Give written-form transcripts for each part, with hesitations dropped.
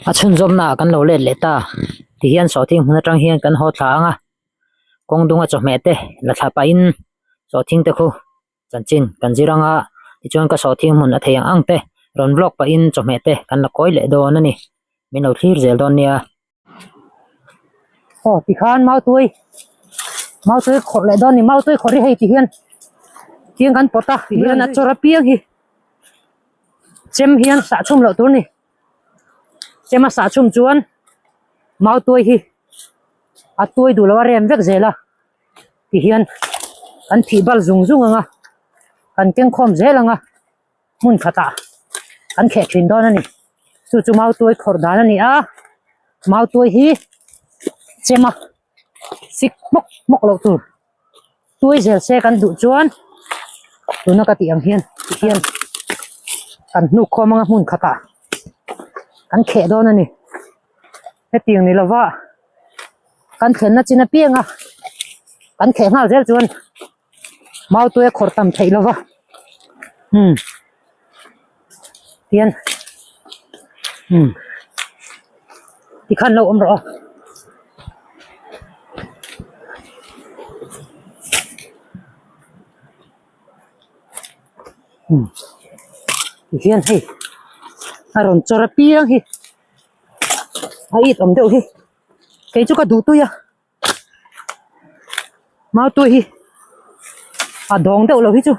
A chhunzawmna ah kan lo let leh ta tihian sawhthing hmun atang hian kan haw thla ang a kawng dunga chawhmeh te la thla pahin sawhthing te khu chanchin kan zir ang a tichuan ka sawhthing hmun a thei ang ang te rawn vlog pahin chawhmeh te kan la kawi leh dawn a ni min lo thlir zel dawn nia. Aw tikhan mautui mautui khawrh leh dawn a ni mautui khawrh hi hei ti hian tiang kan pawt a tihian a chawr apiang hi chem hian sah chhum loh tur a ni chem a sah chhum chuan mautui hi a tuai duh lo a rem vek zel a tihian kan thih bal zung zung ang a kan keng khawm zel ang a. hmun khatah an kheh thin dawn a ni chu chu mautuai khawrh dan a ni a mautuai hi chem a sik hmawk hmawk loh tur tuai zel se kan duh chuan tuna ka tih ang hian tihian kan hnuk khawm anga hmun khatah kan kheh dawn a ni hetiang ni lova kan thlenna chin apianga kan kheh nghal zel chuan. Mautuai a khawrh tam theih lova umm tian umm tikhan lo awm rawh aw. Umm tihian hei a rawn chawr apiang hi a it awm deuh hi kei chu ka duh tui a. Mautui hi a dawng deuh lo hi chu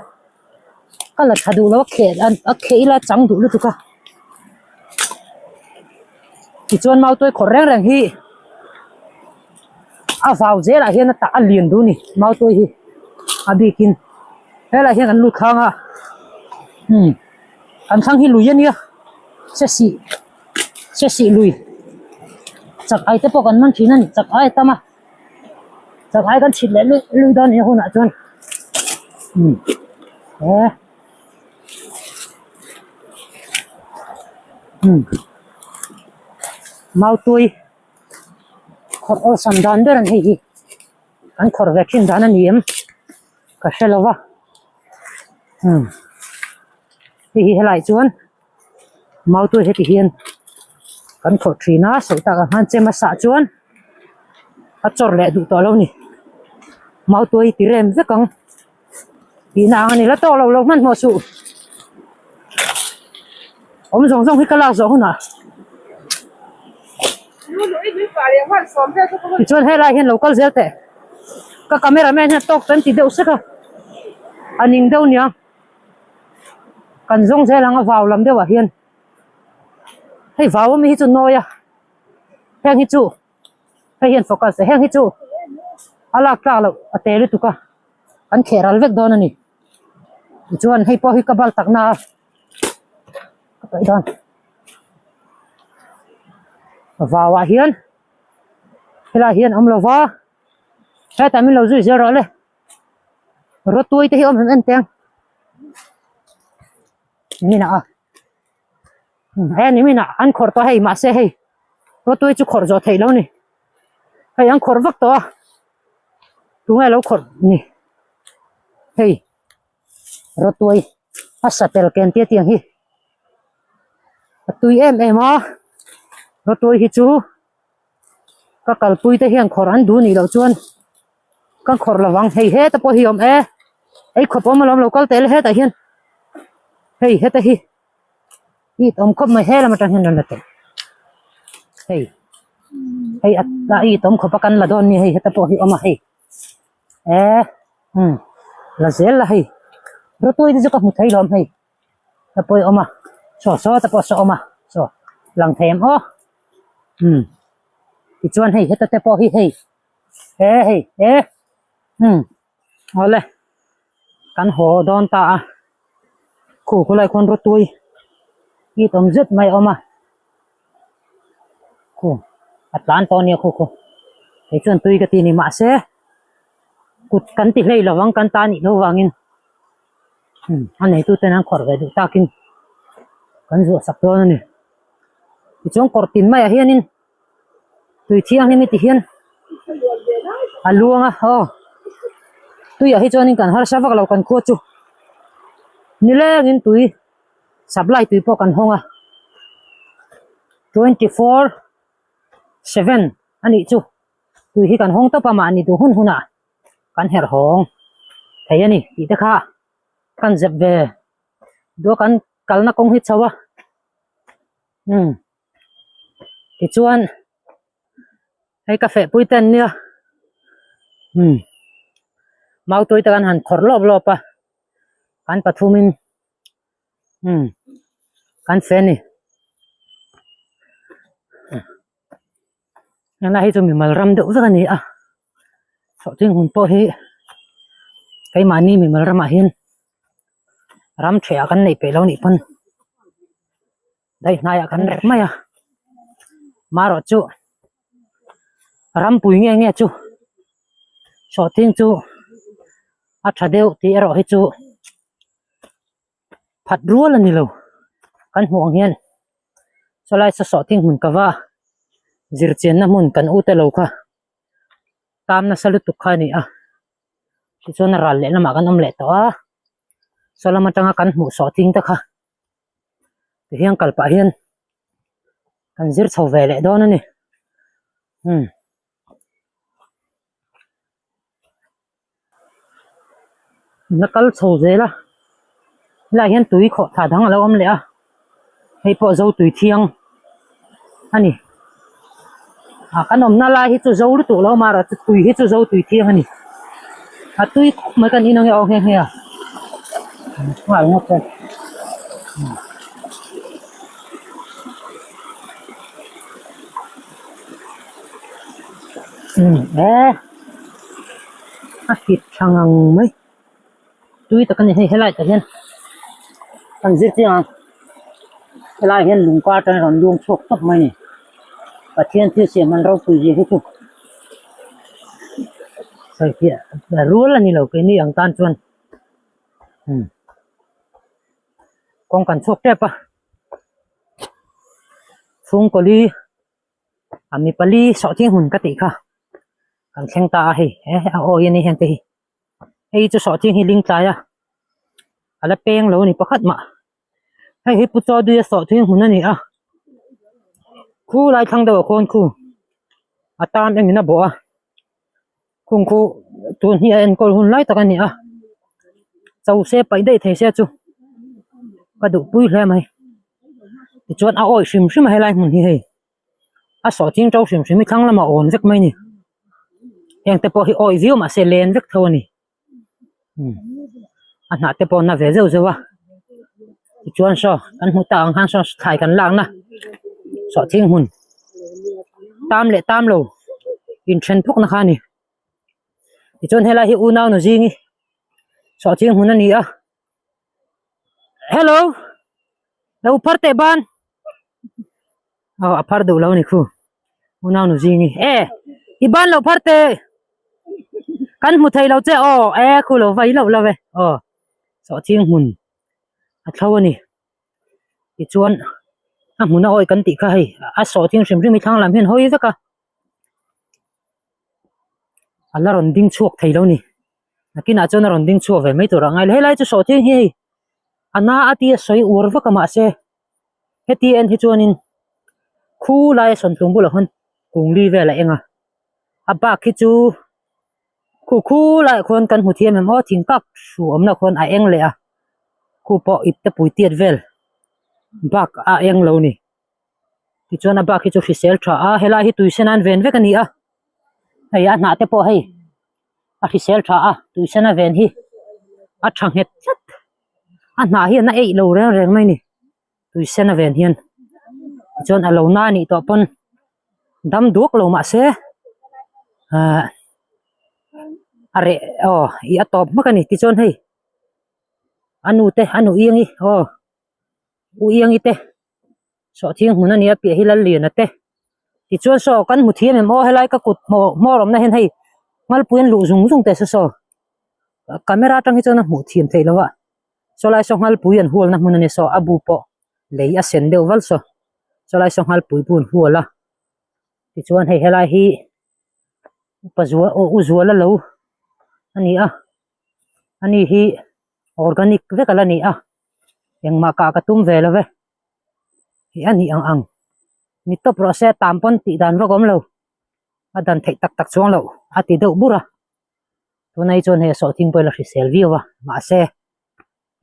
ka la tha duh lo a kheh a kheh ila a chang duh lutuk a tichuan mautui khawrh reng reng hi a vau zelah hian a tah a lian duh a ni mautui hi a bikin helaiah hian an lut khang a umm an thlang hi lui a nia se sih. Se sih lui chak ai te pawh kan man thin a ni chak ai a tam a chak ai kan chhit leh luih luih dawn nia hunah chuan umm he umm mautui khawrh awlsam dan ber an hei hi an khawrh ve thin dan a ni em ka hre lo va umm hei hi helaiah chuan. Mautui heti hian kan khawrh thin a sawi tak ang khan chem a sah chuan a chawr leh duh tawh lo a ni mautui ti rem vek ang tihna ang a ni la tawk lo lo hmanhmawh suh awm zawng zawng hi ka lak zawh hunah tichuan helai hian lo kal zel teh ka camera man hian tawk tan ti deuh sek a a ning deuh nia. Kan zawng zel ang a vau lam deuh ah hian hei vau ami hi chu nawi a heng hi chu hei hian focus heng hi chu a lak tlak loh a te lutuk a an kheh ral vek dawn a ni tichuan hei pawh hi ka bal tak na a ka paih dawn vau ah hian helaiah hian a awm lo va hetah min lo zui zel rawh le. Rawtuai te hi awm em em teng nimin ah he nimin ah an khawrh tawh a hei mahse hei rawtuai chu khawrh zawh theih lo a ni hei an khawrh vak tawh a tunge lo khawrh ni hei rawtuai a satel ken tia tiang hi a tui em em a rawtuai hi chu ka kalpui te hian khawrh an duh nih loh chuan ka khawrh lo vang hei heta pawh hi a awm e ei khawp awm alawm lo kal teh le hetah hian hei heta hi it awm khawp mai he lam atang hian rawn la teh hei hei a it awm khawp a kan la dawn nia hei heta pawh hi a awm a hei e umm la zel la hei rawtuai te chu ka hmu thei lawm hei. Ta pawh i awm a saw saw te pawh saw awm a saw lang thei em aw umm tichuan hei heta te pawh hi hei he hei he umm awle kan haw dawn ta a khu khulai khuan rawtui it awm zet mai a awm a khu a tlan tawh a nia khu khu kei chuan tui ka ti a ni mahse kut kan ti hlei lovang kan ta anih loh vangin. A neitu ten an khawrh ve duh takin kan zuah sak dawn a ni tichuan kawr tin maiah hianin tui thianghlim hi ti hian a luang a aw tuiah hi chuanin kan harsa vak lo kan khua chu nilengin tui supply tui pawh kan hawng a. 24/7 a nih chu tui hi kan hawng tawp a mahni duh hun hunah kan herh hawng thei a ni tih te kha kan zep ve duh a kan kalna kawng hi chho a umm tichuan hei ka fehpui te an nia umm mautui te kan han khawrh lawp lawp a kan pathumin umm kan feh a ni helai hi chu mimal ram deuh vek a ni a sawhthing hun pawh hi keimahni mimal ramah hian ram ṭheh ah kan neih peih lo nih pawn daih hnaiah kan rek mai a marawh chu rampui nge nge chu sawhthing chu a tha deuh tih erawh hi chu phat rual a ni lo kan hmuh ang hian sawlai saw sawhthing hmun ka va zir chianna hmun kan ute lo kha tam nasa lutuk kha a ni a tichuan a ral leh lamah kan awm leh tawh a saw lam atanga kan hmuh sawhthing te kha. Tihian kal pah hian kan zir chho ve leh dawn a ni umm la kal chho zel a helaiah hian tui khawh thla dang a lo awm leh a hei pawh zo tui thiang a ni ah kan awmna lai hi chu zo lutuk lo amaherawhchu tui hi chu zo tui thiang a ni a tui khawp mai kan in ang e aw nghe nghe a nghal ngawt e. Umm e a fit tha ngang mai tui tak a ni hei helai tah hian kan zir chiang ang helai hian lung kar atang rawn luang chhuak tawp mai a ni Pathian thil siam han ropui zia hi chu sawi fiah rual a ni lo keini ang tan chuan umm kawng kan chhuak tep a chhungkaw li. A mi pali sawhthing hmun ka tih kha kan thleng ta a hei he a awi a ni heng te hi hei chu sawhthing hi ling tlai a a la peng lo a ni pakhat mah hei hi pu chaw duia sawhthing hmun a ni a khu lai thlang deuh ah khawn khu a tan engin a bawh a khung khu tun hi a enkawl hun lai tak a ni a cho se paih daih thei se chu ka duh pui hle mai tichuan a awih hrim hrim a helai hmun hi hei a sawhching to hrim hrim hi thlang lamah a awn vek mai a ni heng te pawh hi awih viau mahse len vek tho a ni a hnah te pawh a na ve zeuh zeuh a tichuan saw kan hmuh tak ang khan saw thlai kan lakna sawhthing hmun tam leh tam lo inthen phawk na kha a ni tichuan helai hi unau nu zing hi sawhthing hmun a ni a hello lo phar teh ban aw a phar duh lo a ni khu unau nu zing hi e i ban lo phar teh kan hmu thei lo che aw e khu lo vai loh lo e aw sawhthing hmun a thlo a ni tichuan a hmun a awih kan tih kha hei a sawhthing hrim hrim hi thlang lam hian hawi vek a a la rawn ding chhuak thei lo a ni nakinah chuan a rawn ding chhuak ve mai tur a ngai lo helai chu sawhthing hi hei a na a tia sawi uar vak a mahse heti en hi chuanin khu laia sawntlung bulah khawn kung li vel a eng a a bak hi chu khu khu laiah khuan kan hmu thiam em aw thingkak hru awmna khuan a eng leh a khu pawh ip te pui tiat vel bak a eng lo a ni tichuan a bak hi chu hrisel tha a helai hi tui sen a an ven vek a ni a hei a hnah te pawh hei a hrisel tha a tui sen a ven hi a tha nghet tlat a hnah hian a eih lo reng reng mai a ni tui sen a ven hian tichuan a lo na a nih tawh pawn dam duak lo mahse ahh a reh aw ih a tawp hmak a ni tichuan hei a nu te a nu iang hi aw u iangi te sawhthing hmun a ni a piah hi Lalliana te tichuan saw kan hmu thiam em aw helai ka kut hmawr hmawr awmna hian hei ngalpui an luh zung zung teh se saw camera atang hi chuan a hmuh thiam theih loh a sawlai saw ngalpui an hualna hmun a ni saw a bu pawh lei a sen deuh val saw sawlai saw ngalpui pawh an hual a tichuan hei helai hi upa zual aw u zuala lo a ni a ani hi organic vek a la ni a engmah kah ka tum ve lo ve. Ih a nih ang ang. Ni tawp rawh se tam pawn tih dan vak awm lo a dan theih tak tak chuang loh a ti deuh bur a tunah hi chuan hei a sawhthing pawh hi la hrisel viau a mahse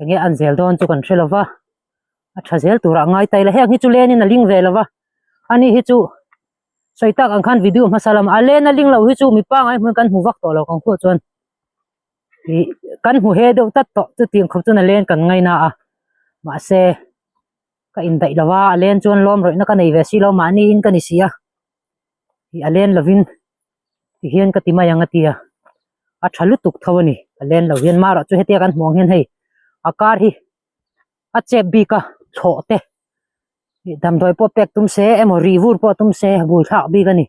enge an zel dawn chu kan hre lo va a tha zel turah a ngai ta ila heng hi chu len in a ling ve lo va ani hi chu sawi tak ang khan video hmasa lamah a len a ling loh hi chu mi pangai hmun kan hmu vak tawh lo kan khuah chuan ih kan hmu he deuh tlat tawh chutiang khawp chuan a len kan ngaina a mahse. Ka indaih lo a, a len chuan lawm rawihna ka nei ve si lo mahni in ka ni si a, ih a len lovin ti hian ka ti mai ang a ti a, a tha lutuk tho a ni a len lo hian marawh chu hetia kan hmuh ang hian hei a kar hi a chep bik a thlawh te ih damdawi pawh pek tum se emaw rih vur pawh tum se a bul thlak bik a ni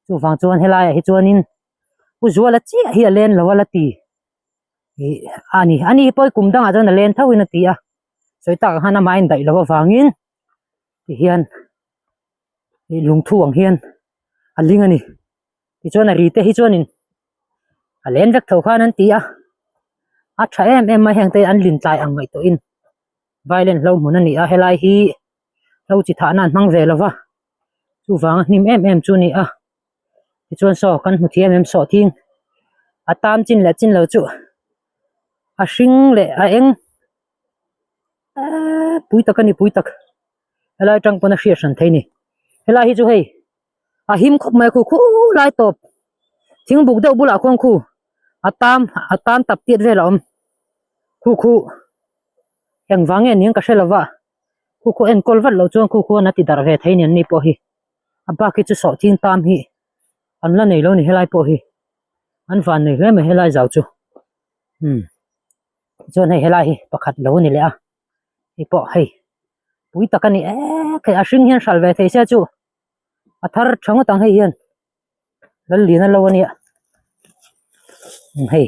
chuvang chuan helaiah hi chuanin u zuala chiah hi a len lo a la ti ih a ni ani pawh kum dangah chuan a len tho in a ti a. Sawi tak ang khan amah a indaih loh avangin tihian ih lungthu ang hian a ling a ni tichuan a ri te hi chuanin a len vek tho khan an ti a a tha em em mai heng te an lin tlai ang ngaihtuahin violent hlo hmun a ni a helai hi hlo chi thahna an hmang ve lo va chuvang a hnim em em chu a ni a tichuan saw kan hmu thiam em sawhthing a tam chin leh chin lo chu a hring leh a eng. Eee pui tak a ni pui tak helai atang pawn a hriat hran thei a ni helai hi chu hei a him khawp mai a khu khulai tawp thing buk deuh bulah khuan khu a tam a tam tap tiat vel a awm khu khu engvang nge aniang ka hre lova khu khu enkawl vat loh chuan khu khuan a ti darh ve thei a ni an ni pawh hi a bak hi chu sawhching tam hi an la nei lo a ni helai pawh hi an van nei hle mai helai zau chu umm. Chuan hei helai hi pakhat lo a ni leh a hei pawh hei pui tak a ni ek hei a hring hian hral ve thei se chu a thar tha ngawt ang hei hian Lallian a lo a nia hei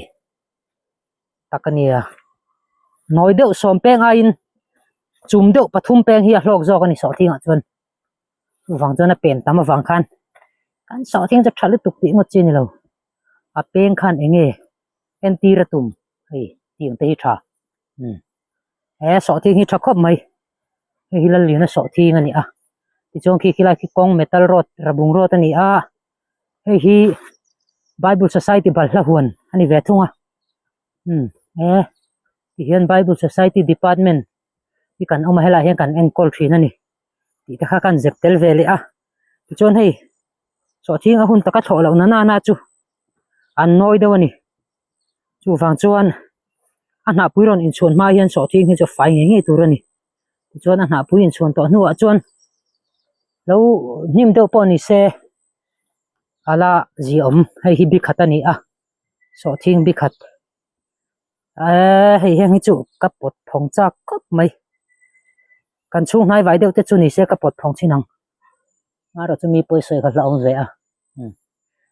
tak a nia nawi deuh sawm peng aiin chum deuh pathum peng hi a hlawk zawk a ni sawhthingah chuan chuvang chuan a pen tam avang khan kan sawhthing chu tha lutuk tih ngawt chi a ni lo a peng khan eng nge entir a tum hei tiang te hi tha umm he sawhthing hi tha khawp mai hei hi Lalliana sawhthing a ni a tichuan khi khilai khi kawng metal road rabung road a ni a hei hi bible society balhla huan a ni ve thung a umm he tihian bible society department hi kan awm a helaiah hian kan enkawl thin a ni tih te kha kan zep tel ve leh a tichuan hei sawhthing a hun taka thlawh loh na nana chu an nawi deuh a ni chuvang chuan a hnahpui rawn inchhuan hma hian sawhthing hi chu a fai ngei ngei tur a ni tichuan a hnahpui inchhuan tawh hnuah chuan lo hnim deuh pawh ni se a la ziaawm hei hi bikhat a ni a sawhthing bikhat eee hei heng hi chu ka pawt phawng chak khawp mai kan chhung hnai vai deuh te chu ni se ka pawt phawng chin ang. Marawh chu mi pawi sawi kha hlauhawm ve a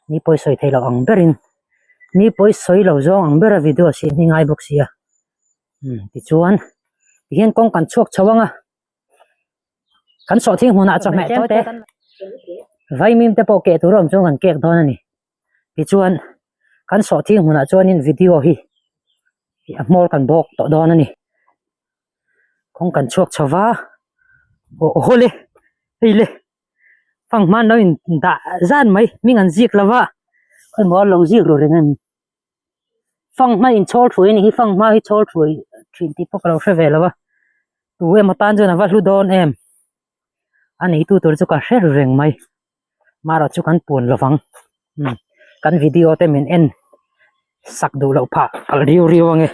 mi pawi sawi thei lo ang berin mi pawi sawi lo zawng ang bera video siam hi ngai bawk sia tichuan tihian kawng kan chhuak chho ang a kan sawhthing hmunah chawhmeh tlem te vaimim te pawh keh tur a awm chuan kan kek dawn a ni tichuan kan sawhthing hmunah chuanin video hi a hmawr kan bawk tawh dawn a ni. Kawng kan chhuak chho va aw aw le hei le fanghma an lo in dah zan mai hming an zik lo va khawimaw an lo zik ru reng a ni fanghma in chhawl thuai a ni hi fanghma hi chhawl thuai thin tih pawh ka lo hre ve lo va tu emaw tan chuan a va hlu dawn em a neitu tur chu ka hre ru reng mai marawh chu kan puan lovang umm kan video te min en sak duh loh phah kal riu riu ange.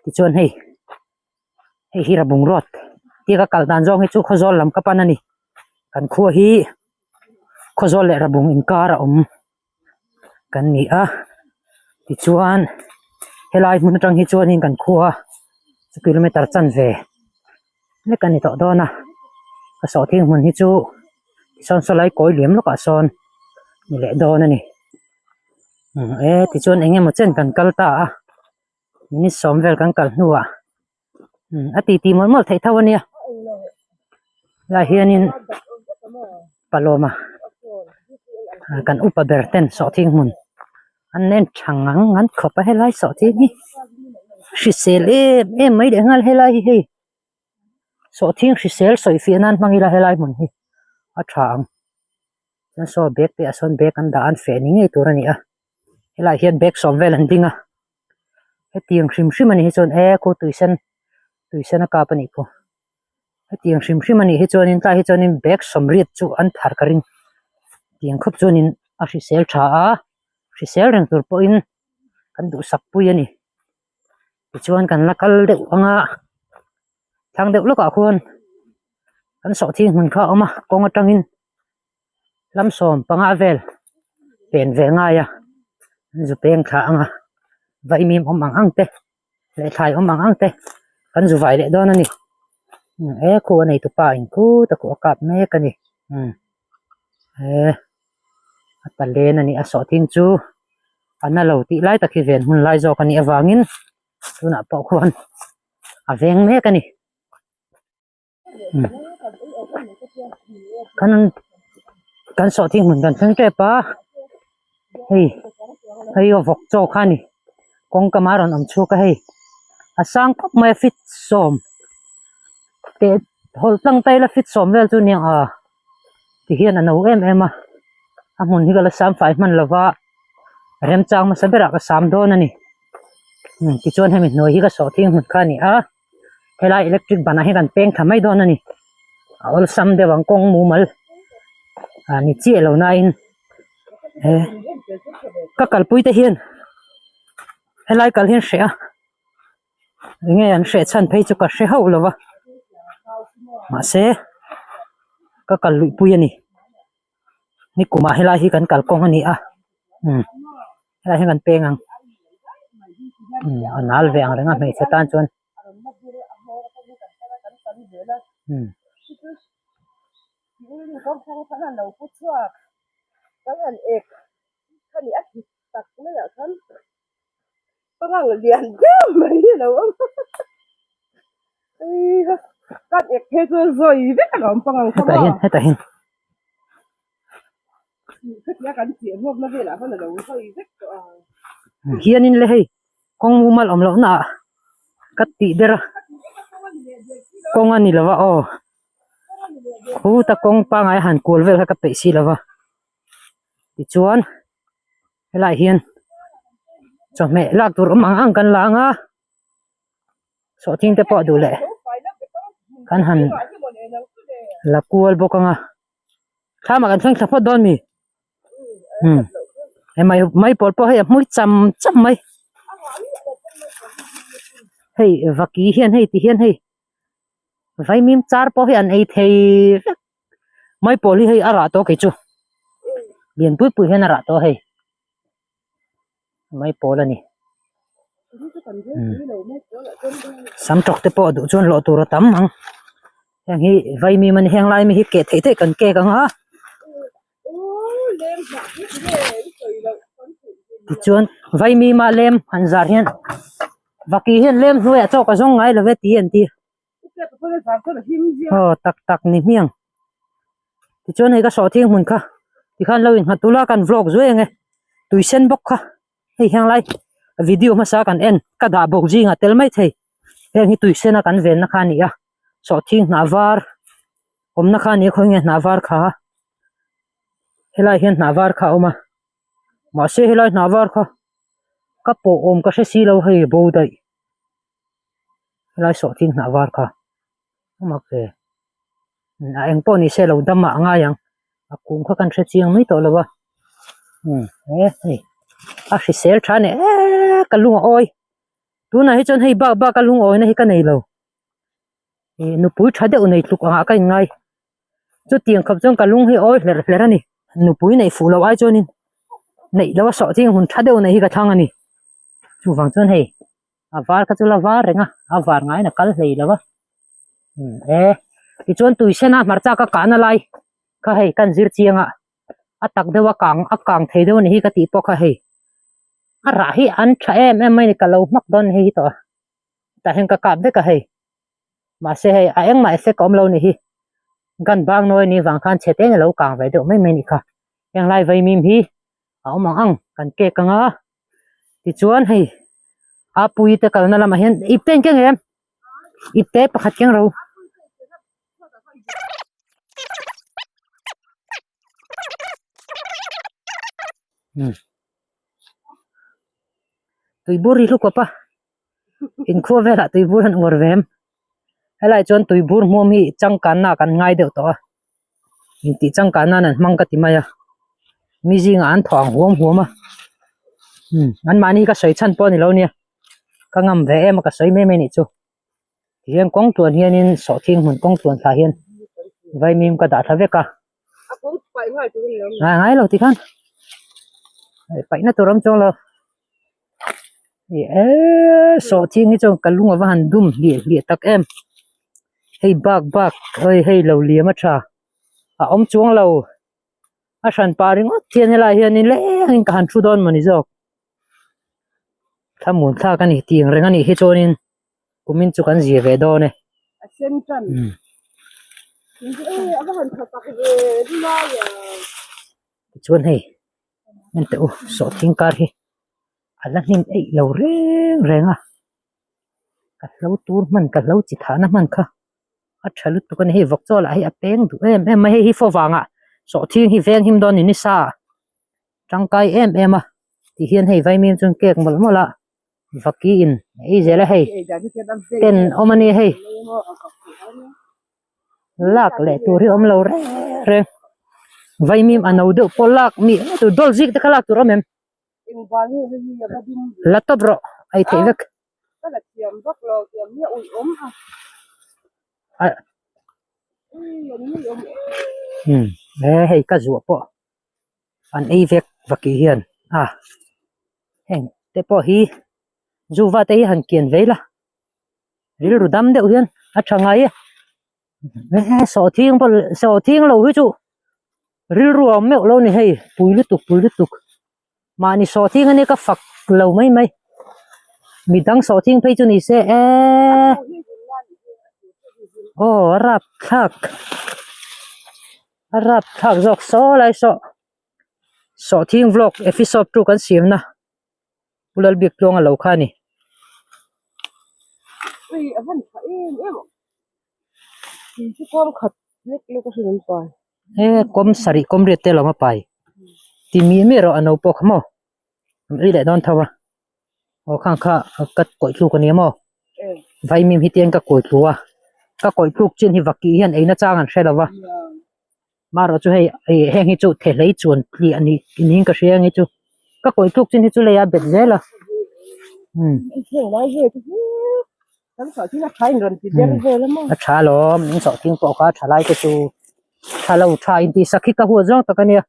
Tichuan hei hei hi Rabung road tia ka kal dan zawng hi chu Khawzawl lam ka pan a ni kan khua hi Khawzawl leh Rabung inkar a awm kan ni a tichuan helai hmun atang hi chuanin kan khua chu kilometer chanve hlek a ni tawh dawn a ka sawhthing hmun hi chu tisawn saw lai kawi liam lawkah sawn ni leh dawn a ni e tichuan eng emaw chen kan kal ta a. Minute sawm vel kan kal hnuah a ti ti mawlh mawlh theih tho a nia helaiah hianin Palawma kan upa ber ten sawhthing hmun an nen tha ngang ngang khawp a helai sawhthing hi hrisel em em mai leh nghal helai hi hei sawhthing hrisel sawi fiah nan hmang ila helai hmun hi. A tha ang. Chuan saw bag te ah sawn bag an dah a an feh ni ngei tur a ni a. Helaiah hian bag sawm vel an ding a. Hetiang hrim hrim a nih hi chuan e khu tui sen tui sen a kap a nih khu. Hetiang hrim hrim a nih hi chuanin tlaiah hi chuanin bag sawmriat chu an phar ka ring. Tiang khawp chuanin a hrisel tha a hrisel reng tur pawhin kan duhsak pui a ni. Tichuan kan la kal deuh ang a thlang deuh lawkah khuan kan sawhthing hmun kha a awm a kawng atangin lam sawm panga vel pen ve ngai a an zu peng thla ang a vaimim awm ang ang te leh thlai awm ang ang te kan zu vai leh dawn a ni he khu a neitu pa in khut a khuh a kap mek a ni umm he a talen a ni a sawhthing chu a na lo tih lai tak hi ven hun lai zawk a nih avangin tunah pawh khuan a veng mek a ni. Kan kan sawhthing hmun kan thleng tep a hei hei aw vawk chaw kha a ni kawngka mah a rawn awm chhuak a hei a sang khawp mai a fit sawm teh hawlh tlang ta ila fit sawm vel chu a nia a tihian a no em em a a hmun hi ka la sam fai hman lova remchang hmasa berah ka sam dawn a ni tichuan hemi hnuai hi ka sawhthing hmun kha a ni a. Helai electric ban ah hian kan peng thla mai dawn a ni a awlsam deuh ang kawng mumal ah ni chiah lo nain he ka kalpui te hian helai kal hian hreh a enge an hreh chhan phei chu ka hre hauh lo va mahse ka kal luih pui a ni nikumah helai hi kan kalkawng a ni a umm helai hian kan peng ang umm a nal ve ang reng a hmeichhe tan chuan umm. Hetah hian hetah hian. Hianin le hei kawng mumal awm loh naah ka tih ber a kawng a ni lo a aw khuta kawng pangngai a han kual vel kha ka peih si lo va tichuan helaiah hian chawhmeh lak tur awm ang ang kan la ang a sawhthing te pawh duh leh kan han la kual bawk ang a. Thlamah kan thleng thla phawt dawn mi umm he mai mai pawl pawh hei a hmui cham cham mai hei vaki hian hei ti hian hei vaimim char pawh hi an ei thei vek mai pawl hi hei a rah tawh kei chu lian pui pui hian a rah tawh hei mai pawl a ni sam tawk te pawh duh chuan hlawh tur a tam ang heng hi vaimim a ni heng lai mi hi keh theih theih kan kek ang a tichuan vaimim a lem han zar hian vaki hian lem hnuaiah chaw ka zawng ngai lo ve tih an ti aw tak tak ni hmiang. Tichuan hei ka sawhthing hmun kha tikhan lo innghat ula kan vlog zuai ang e tui sen bawk kha hei hiang lai video hmasa kan en ka dah bawk zingah tel mai thei heng hi tui sena kan venna kha a ni a sawhthing hnah var awmna kha a ni a khawi nge hnah var kha helai hian hnah var kha a awm a mahse helai hnah var kha ka pawh awm ka hre si lo hei bo daih helai sawhthing hnah var kha a mak ve. A eng pawh ni se lo dam ah a ngai ang a kung kha kan hre chiang mai tawh lo a umm he hei a hrisel tha a ni eee ka lung a awi tunah hi chuan hei bak bak a lungawina hi ka nei lo ih nupui tha deuh nei tluk angah ka inngai chutiang khawp chuan ka lung hi a awi hlerh hlerh a ni nupui neih fuh loh ai chuanin neih loh a sawh chiang hun tha deuh neih hi ka thlang a ni chuvang chuan hei. A var kha chu la var reng a a var ngaiin a kal hlei lo va umm e tichuan tui sen a hmarcha ka kahna lai kha hei kan zir chiang a a tak deuh a kang a kang thei deuh a ni hi ka tih pawh kha hei a rah hi an tha em em mai a ni ka lo hmak dawn hei hi tawh a tah hian ka kap vek a hei mahse hei a engmah effect a awm lo a ni hi gun bang nawi a nih vang khan chhe te in a lo kang ve deuh mai mai a nih kha heng lai vaimim hi a awm ang ang kan kek ang a tichuan hei a pui te kalna lamah hian ip te an keng em ip te pakhat keng ro. Umm tuibur hi hlu kawp a inkhua velah tuibur an uar ve em helaiah chuan tuibur hmuam hi changkanna ah kan ngai deuh tawh a intih changkan nan an hmang ka ti mai a mi zingah an thaw ang huam huam a umm anmahni ka sawi chhan pawh a ni lo nia ka ngam ve em a ka sawi mai mai a nih chu. Tihian kawng tluan hianin sawhthing hmun kawng tluan thla hian vaimim ka dah thla vek a. Ngai ngai lo tikhan paihna tur awm chuang lo. Eee sawhthing hi chuan ka lung ava han dum hliah hliah tak em. Hei bak bak hei hei lo liam a tha a awm chuang lo. A hran pah ringawt hian helaiah hianin lengin ka han thu dawn mawni zawk. Thlamuan thlak a ni tih ang reng a nih hi chuanin kumin chu kan zir ve dawn e. A sen tan. A va han tha tak ve lai a. Tichuan hei en teh u sawhthing kar hi a la hnim eih lo reng reng a ka hlo tur hman ka hlo chi thahna hman kha a tha lutuk a ni hei vawk chaw lah hi a peng duh em em mai hei hi fawh vangah sawhthing hi veng him dawn ni nisa ah. tangkai em em a ti hian hei vaimim chuan cake mawlh mawlh a vaki in a ei zel a hei ten awm a ni hei lak leh tur hi awm lo reng reng vaimim a no deuh pawh lak mi tur dawl zik te kha lak tur a awm em la tawp rawh a ei theih vek. Hei ka zuah pawh. an ei vek vaki hian a heng te pawh hi zuva te hi han kian vei la rilru dam deuh hian a tha ngai e sawhthing pawh sawhthing lo hi chu rilru a awm meuh lo ni hei pui lutuk pui lutuk mahni sawhthing ania ka fak lo mai mai midang sawhthing phei chu ni se eee aw a rapthlak. A rap thlak zawk saw lai saw sawhthing vlog episode 2 kan siam na Pu Lalbiak tluang a lo kha a ni. Ui a van tha em em ang tui chu kawm khat lek lek a hrin an pai. He kawm sarih kawm riat te lawm a pai ti mi mi erawh a no pawh kha maw an ri leh dawn tho a aw khang kha ka kawih thluk a ni maw vaimim hi tiang ka kawi thlu a ka kawih thluk chin hi vaki hian eina chang an hre lo va marawh chu hei heng hi chu thehlei chuan tliah a nih niin ka hria ang hi chu ka kawih thluk chin hi chu lei a bet zel a umm a tha alawm in sawhthing pawh kha tha lai te chu tha lo tha intihsak hi ka huat zawng tak a nia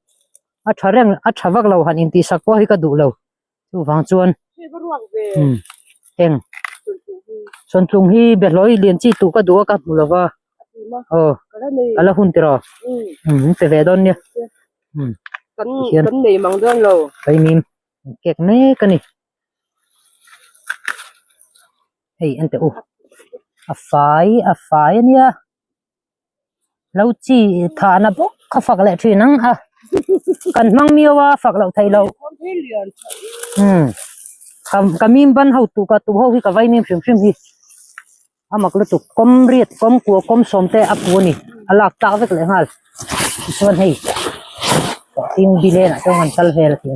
a tha reng a tha vak lo han intihsak pawh hi ka duh lo. Chuvang chuan umm heng sawntlung hi behlawi lian chi tuh ka duh a ka hmu lo va aw a la hun tiraw umm min pe ve dawn nia umm tihian vaimim an kek mek a ni hei en teh u a fai a fai a nia. Lo chi thahna bawk kha fak leh thin ang a kan hmang miau a fak loh theih loh umm ka ka mim ban ho tu ka tu ho hi ka vai mim hrim hrim hi a mak lutuk kawm riat kawm kua kawm sawm te a pu a ni a lak tlak vek leh nghal tichuan hei tin bilen ah chuan an kal vel a ti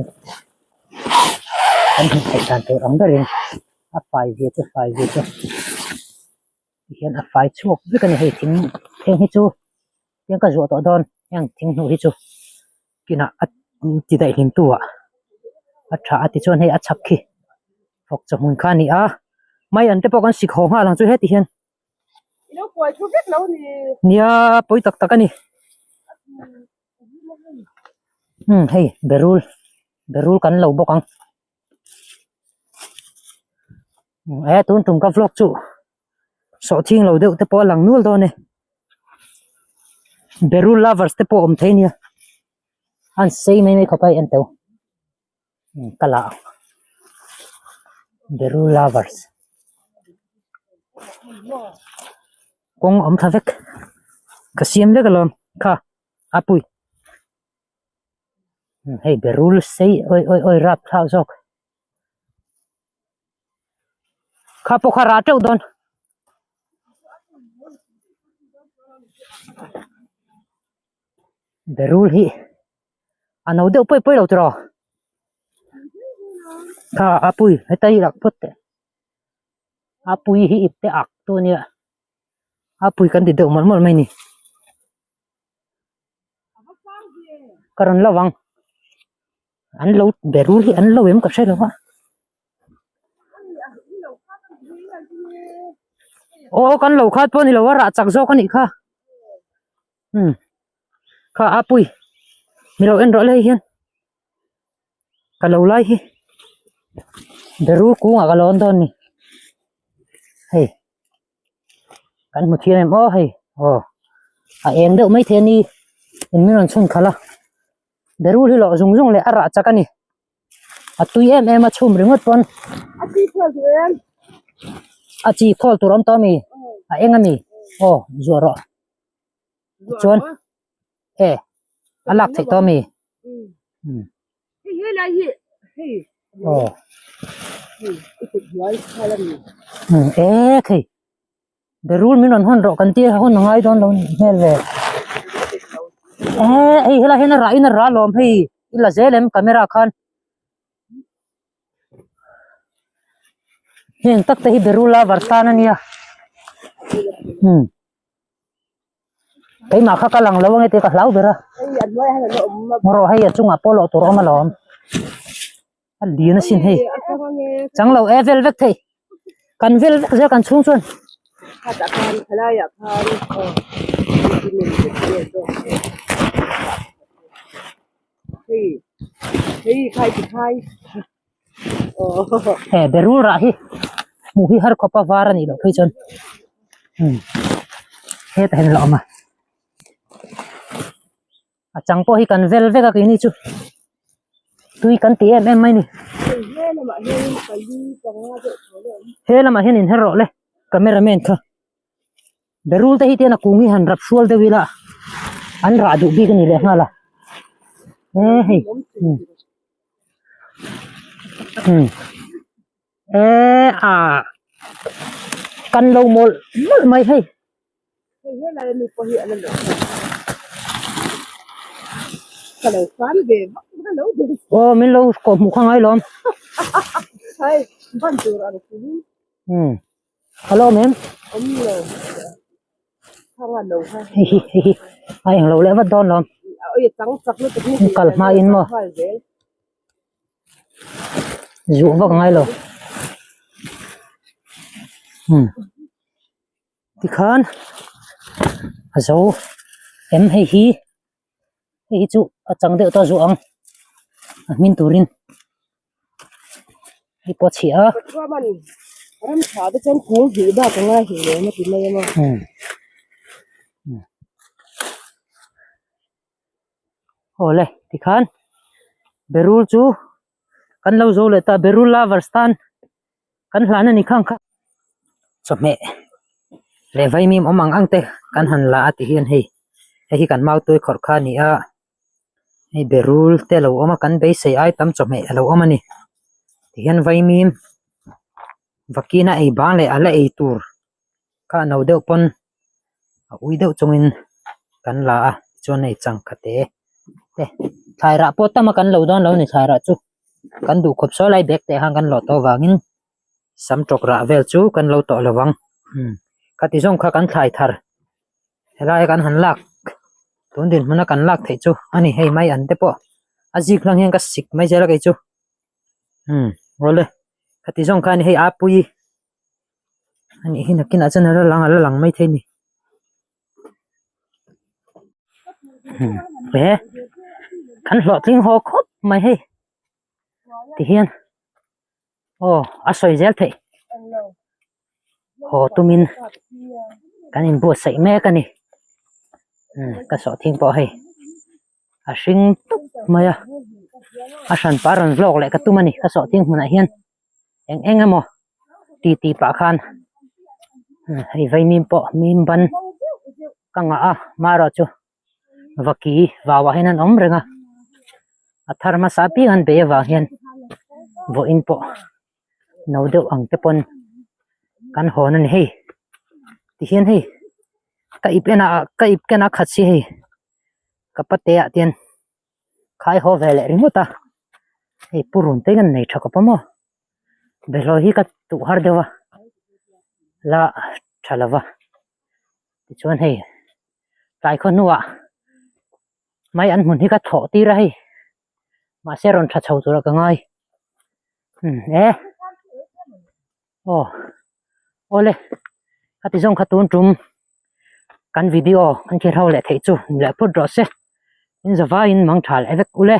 kan hmuh theih dan tur ang berin a fai zia chu fai zia chu. Tihian a fai chhuak vek a ni hei thing heng hi chu tiang ka zuah tawh dawn heng thing hnuh hi chu kinah a ti daih hlim tu ah a tha a tichuan hei a chhak khi fawk chawhmun kha a ni a mai an te pawh kan sik haw nghal ang chu heti hian nia pawi tak tak a ni umm hei berul berul kan lo bawk ang. He tun tum ka vlog chu sawhthing lo deuh te pawh a lang nual dawn e berul lovers te pawh awm thei nia an sei mai mai khawp a en teu ka la ang berul lovers kawng awm thla vek ka siam vek alawm kha a pui. Hei berul sei awi awi awi rap thlak zawk kha pawh kha rah teuh dawn berul hi a no deuh pawi pawi lo tiraw. Kha a pui heta hi lak phawt teh a pui hi ip te ak tu ania a pui kan ti deuh mawlh mawlh mai a ni ka rawn lo ang an lo berul hi an lo em ka hre lo a aw kan lo khat pawh a ni lo a rah chak zawk a nih kha umm kha a pui mi lo en rawh le hei hian. Ka lo lai hi berul kungah ka lawn dawn ni hei kan hmu thiam em aw hei aw a eng deuh mai thei a ni in min rawn chhun khalh a berul hi lawh zung zung leh a rah chak a ni a tui em em a chhum ringawt pawn a chi khawl tur a awm tawh a mi a eng a mi aw zuah rawh chuan. E a lak theih tawh ami? Hei he lai hi hei aw hei i kut hnuai khal a ni. E khei berul min rawn hawn rawh kan tia hawn a ngai dawn lo nih hmel ve. E hei helai hian a rah in a rah alawm hei i la zel em camera khan. Heng tak te hi berul a vartan a nia. Keimah kha ka lang lo ange tih ka hlau ber a. Ngaw hei a chungah pawh lawh tur a awm alawm. A lian asin hei. Chang lo e vel vek thei. Kan vel vek zel kan chhung chuan. He berul rah hi hmuh hi har khawp a var a nih loh phei chuan umm hetah hian a la awm a a chang pawh hi kan vel vek a keini chu tui kan ti em em mai a ni he lamah hian inher rawh le camera man kha berul te hi tian a kung hi han rap hrual deuh ila an rah duh bik a ni leh nghal a e hei umm umm e a kan lo mawlh mawlh mai hei. Aw min lo kawh hmuh kha ngai lawm. Umm a lo awm em? Hei hi hei hi a englo leh vat dawn lawm. Kal hma in maw zuh vak a ngai lo. Umm tikhan a zo em hei hi hei hi chu a chang deuh tawh zuah ang a hmin turin. Hei pawh a chhia a. Awle tikhan berul chu kan lo zo leh ta berul lovers tan kan hlan a ni khang kha chawhmeh leh vaimim awm ang ang te kan han la a ti hian hei hei hi kan mautui khawrh kha a ni a hei berul te a lo awm a kan beisei ai tam chawhmeh a lo awm a ni tihian vaimim vakina ei bang leh a la ei tur kha a no deuh pawn a ui deuh chungin kan la a chuan hei changkha te te thlai rah pawh tam a kan lo dawn lo a ni thlai rah chu kan duh khawp sawi lai bag te khan kan lawh tawh avangin sam tawk rah vel chu kan lo tawh lo vang khati zawng kha kan thlai thar helai kan han lak tun dinhmun a kan lak theih chu a ni hei mai an te pawh a zik hlang hian ka sik mai zel a kei chu awle khati zawng kha a ni hei a pui. A nih hi nakinah chuan a la lang a la lang maithei a ni he kan hlawhtling haw khawp mai hei tihian aw a sawi zel theih haw tumin kan inbuatsaih mek a ni ka sawhthing pawh hei a hring tup mai a a hranpa rawn vlog leh ka tum a ni ka sawhthing hmunah hian. Eng eng emaw ti ti pah khan hei vaimim pawh mim ban ka ngah a marawh chu vaki vau ah hian an awm reng a a thar hmasa apiang an bei avang hian vawiin pawh no deuh ang te pawn kan hawn a ni hei tihian hei ka ip en ah ka ip ken a khat si hei ka pate ah te hian. Khai haw ve leh ringawt a, hei purun te hian nei tha khawp a maw. Bawlhhlawh hi ka tuh har deuh a la tha lo va tichuan hei tlai khaw hnuah mai an hmun hi ka thawh tir a hei mahse rawn tha chho tur ah ka ngai umm e aw awle khati zawng kha tun tum kan video kan kher ho leh theih chu leh phut rawh se in zavaiin mang tha leh vek ule.